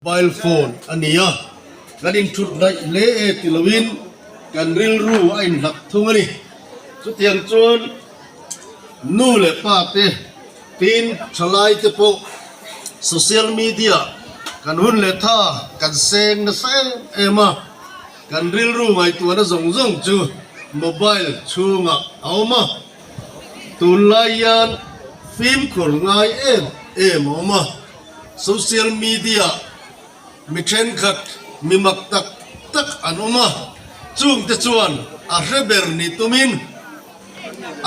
Mobile phone a ni a, kan inthut hnaih hle e ti loin kan rilru a inhlak thung a ni. Chutiang chuan nu leh pa te tin thalai te pawh social media kan hun leh tha kan seng nasa em em a, kan rilru ngaihtuahna zawng zawng chu mobile chhungah a awm a. Tunlai hian fimkhur ngai em em a awm a. Social media mi thenkhat mi mak tak tak an awm a, chungte chuan a hre ber ni tumin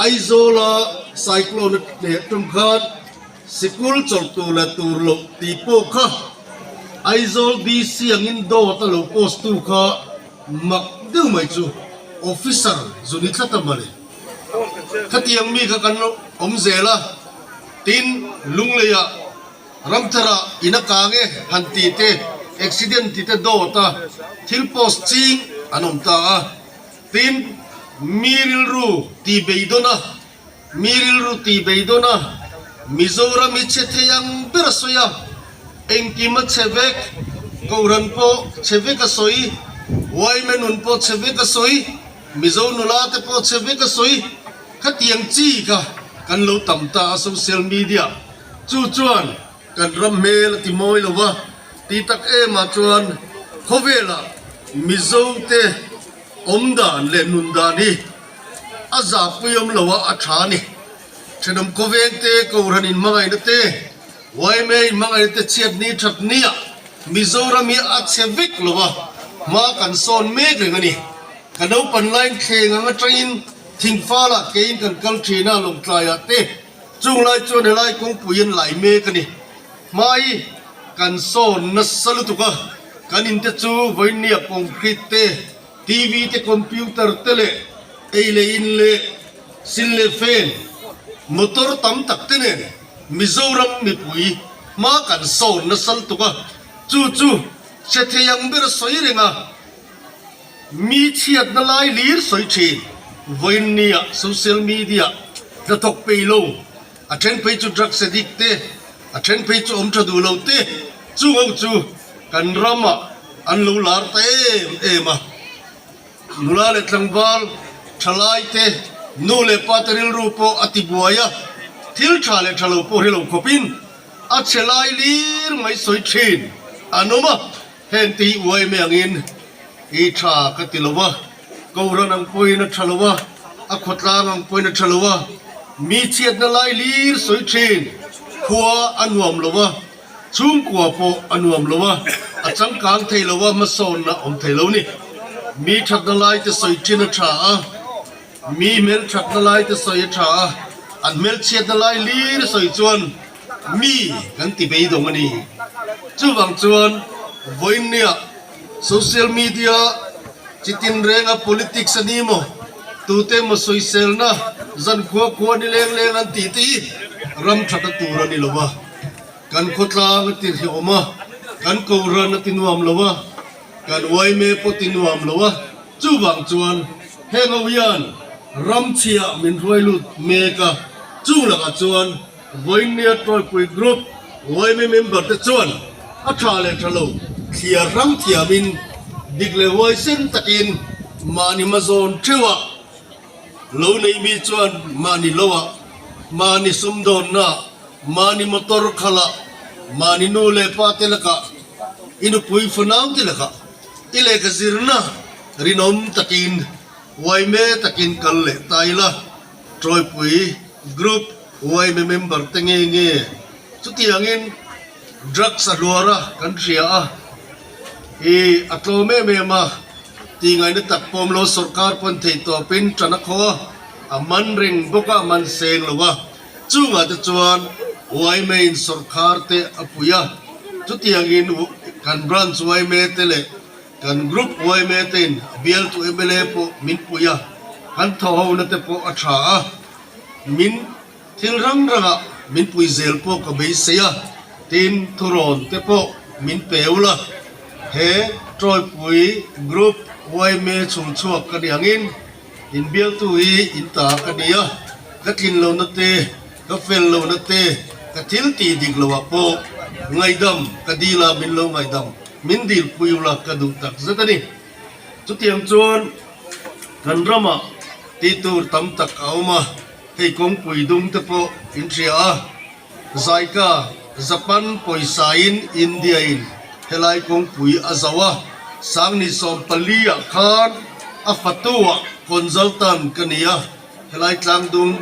Aizawla cyclone a tleh tum khan sikul chawlh tur leh tur loh tih pawh kha Aizawl DC angin dawt a lo post tu kha mak deuh mai chu officer zu ni tlat a mawle. Khatiang mi kha kan awm zel a. Tin, Lungleiah Ramthara in a kang e han tih te, accident tih te dawt a thil post ching an awm ta a. Tin, mi rilru tih beidawn a, mi rilru tih beidawn a, Mizoram hi chhe thei ang ber a sawi a, engkim a chhe vek, Kohhran pawh chhe vek a sawi, yma nun pawh chhe vek a sawi, Mizo nula te pawh chhe vek a sawi. Khatiang chi kha kan lo tam ta a social media chu chuan kan ram hmel a ti mawi lo va, ti tak em ah chuan khawvela Mizo te awm dan leh nun dan hi a zahpui awm lo a a tha a ni. Thenawm khawveng te Kohhran in hmangaihna te yma in hmangaihna te chhiat ni that ni ah Mizoram hi a chhe vek lo va, hma kan sawn mek reng a ni. Ka naupan lain thleng ang atangin Thingfalah keiin kan kal thin a, Lawngtlaiah te chung lai chuan helai kawngpui an lai mek a ni. Hmai kan sawn nasa lutuk a, kan inte chu vawinia concrete te, TV te, computer te leh ei leh in leh sin leh fan, motor tam tak te nen Mizoram mipui hma kan sawn nasa lutuk a, chu chu hre thei ang ber a sawi reng a. Mi chhiatna lai lir sawi thin. Vawiinnia social media hnathawk pei lo, a then phei chu drugs addict te, a then phei chu awm tha duh lo te, chung ho chu kan ramah an lo lar ta em em a. Nula leh tlangval, thalai te, nu leh pa te rilru pawh a ti buai a, thil tha leh tha lo pawh hre lo khawpin a chhe lai lir mai sawi thin an awm a. Heng te hi uai mai angin i tha ka ti lo a, Kohhran ang pawhin a tha lo a, a khawtlang ang pawhin a tha lo a, mi chhiatna lai lir sawi thin, khua a nuam lo a, chhungkua pawh a nuam lo a, a changkang thei lo a, hmasawnna awm thei lo ni. Mi thatna lai te sawi thin a tha a, mi hmelthatna lai te sawi a tha a, an hmelchhiatna lai lir sawi chuan Mi kan ti beidawng a ni. Chuvang chuan vawiinnia social media chitin renga politics a ni maw, tute emaw sawiselna zankhua khua ni leng leng an tih te hi ram that a tur a ni lo a, kan khawtlang a ti hrehawm a, kan kohhran a ti nuam lo a, kan yma pawh ti nuam lo a, chuvang chuan heng ho hian ram chhia min hruai lut mek a, chung lakah chuan Vawiinnia Tawipui Group yma member te chuan a tha leh tha lo thliar hrang thiamin dik leh huaisen takin mahni hmazawn theuhah lo nei mi chuan mahni loah, mahni sumdawnnaah, mahni motor khalah, mahni nu leh pa te lakah, i nupui fanau te lakah i lehkha zirna rinawm takin yma takin kal leh ta ila. Tawipui Group yma member te nge nge chutiangin drugs a hluar a kan hria a, i a tlawm em em a, tih ngaihna tak pawm lo sawrkar pawn theih tawpin tan a khaw a, a man reng bawk a, a man seng lo a, chungah te chuan yma in sawrkar te a pui a, chutiangin kan branch yma te leh Kan group yma te in a bialtu mla pawh min pui a, kan thaw ho na te pawh a tha a, min thil rang rang ah min pui zel pawh ka beisei a, tin thurawn te pawh min pe ul a, he Tawipui group yma chhung chhuak ka ni angin in bialtu hi in ta ka ni a, ka tlin lo na te, ka fel lo na te, ka thil tih dik lo ah pawh Ngaihdam ka dil a, min lo ngaihdam min dil pui ula ka duh tak zet a ni. Chutiang chuan kan ramah tih tur tam tak a awm a, hei kawngpui dung te pawh in hria a, Zaika Japan pawisa in India in helai kawngpui a zo a, Sangni 14 ah khan a fatu ah consultant ka ni a, Helai tlangdung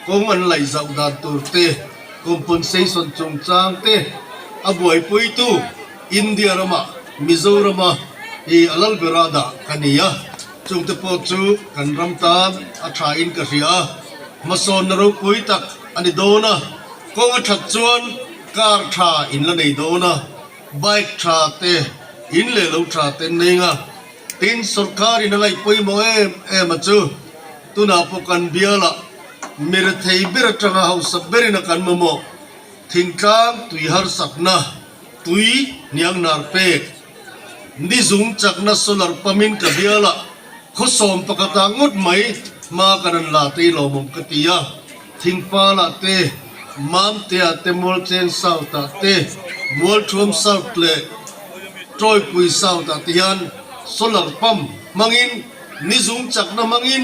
kawng an laih zauh dan tur te, compensation chungchang te a buaipuitu India ramah Mizorama hi a lal bera dah ka ni a, chungte pawh chu kan ram tan a tha in ka hria a, hmasawnna ropui tak a ni dawn a, kawng a that chuan car tha in la nei dawn a, bike tha te, in leh lo tha te an nei nga. Tin, sorkarin a ngaih pawimawh em em a chu tunah pawh kan bialah mi rethei ber atanga hausa berin a kan mamawh thingtlang tui harsatna, tui hnianghnar pek, ni zung chakna solar pump-in ka bialah khaw 11 ah ngawt mai hma kan an la te lawmawm ka ti a, Thingpalah te, Mamtea te Mualcheng South ah te, Mualthuam South leh Tawipui South ah te hian solar pump hmangin ni zung chakna hmangin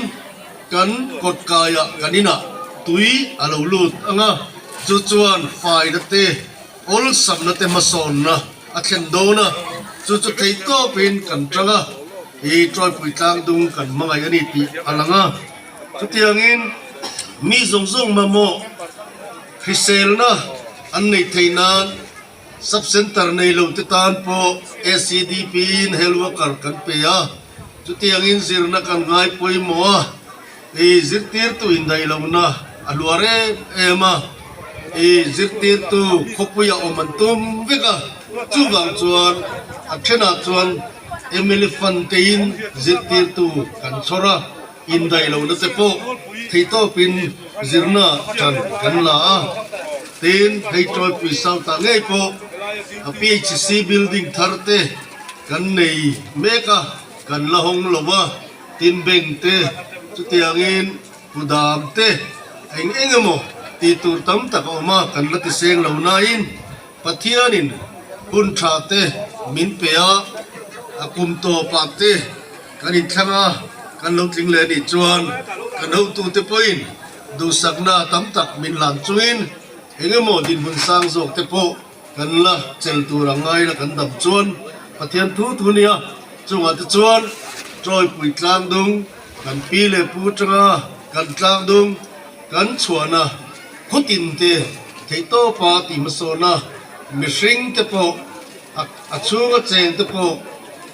kan kawtkaiah kan inah tui a lo lut ang a, chu chuan faina te, awlsamna te hmasawnna a thlen dawn a, chu chu theihtawpin kan tang a, i Tawipui tlangdung kan hmangaih a ni tih a lang a. Chutiangin mi zawng zawng mamawh hriselna an neih theih nan Sub Centre nei lo te tan pawh ACDP in Health Worker kan pe a, chutiangin zirna kan ngai pawimawh a, i zirtirtu indaih lohna a hluar em em a, i zirtirtu khawpuia awm an tum vek a, chuvang chuan a thenah chuan Emily Fund tein zirtirtu kan chhawr a. Indaih lohna te pawh theihtawpin zirna tan kan la a, tin hei Tawipui South ah ngei pawh a PHC building thar te kan nei mek a, kan la hawng lo a, tin bank te chutiangin kudam te eng eng emaw tih tur tam tak a awm a, kan la ti seng lo nain Pathianin hun tha te min pe a, a kum tawpah te kan inthlang a, kan lo tling leh anih chuan kan hotute pawhin duhsakna tam tak min hlan chungin eng emaw dinhmun sang zawk te pawh kan la chel tur ang ngaila kan dam chuan Pathian thu thu nia chungah te chuan Tawipui tlangdung kan pi leh pu tanga kan tlangdung kan chhuahna Khutin te theihtawpa tih hmasawna mihring te pawh a chhunga cheng te pawh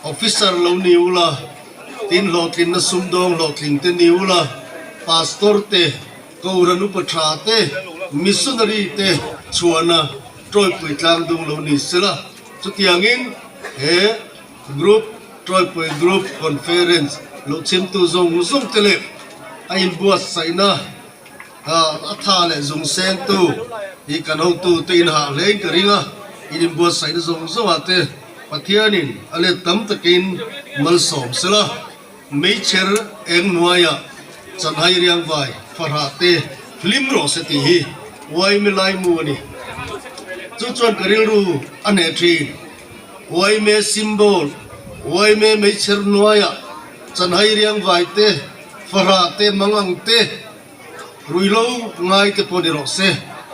officer lo ni ula, tin hlawhtlinna sumdawng hlawhtling te ni ula, pastor te, kohhran upa tha te, missionary te chhuahna tawipui tlangdung lo ni sela. Chutiangin he group tawipui group conference lo chhimtu zawng zawng te leh a inbuatsaihna A tha leh zung sengtu hi kan hotu te in hah hlein ka ring a, in inbuatsaihna zawng zawngah te Pathianin a let tam takin malsawm sela, meichher eng hnuaiah chanhai riangvai fahrah te hlim rawh se tih hi Uaime laimu a ni. Chu chuan ka rilru a hneh thin. Uaime symbol, Uaime meichher hnuaiah chanhai riangvai te, fahrah te, mangang te, Ruihlo ngai te pawh ni rawh se,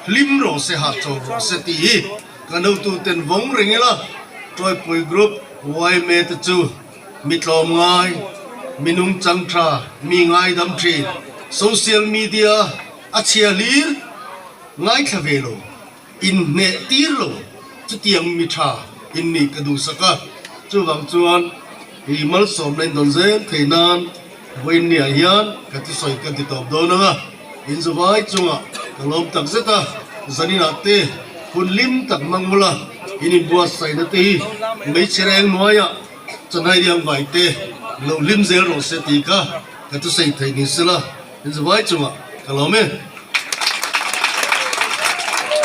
hlim rawh se, hahchawl rawh se tih hi kan hotu ten vawng reng ila, Tawipui Group yma te chu mi tlawm ngai, mi nungchang tha, mi ngaidam thin, social media a chhia hlir ngaithla ve lo. Inhneh tir lo chutiang mi tha in nih ka duhsak a, chuvang chuan i malsawmna in dawn zel thei nan vawiinniah hian ka thusawi kan ti tawp dawn ang a, in zuvai chungah ka lawm tak zet a, zaninah te hun hlim tak hmang mawlh a, in inbuatsaihna te hi hmeichhe reng hnuaiah chanai riang vai te lo hlim zel rawh se tih kha ka thusawi theih ni sela, in zuvai chungah ka lawm e.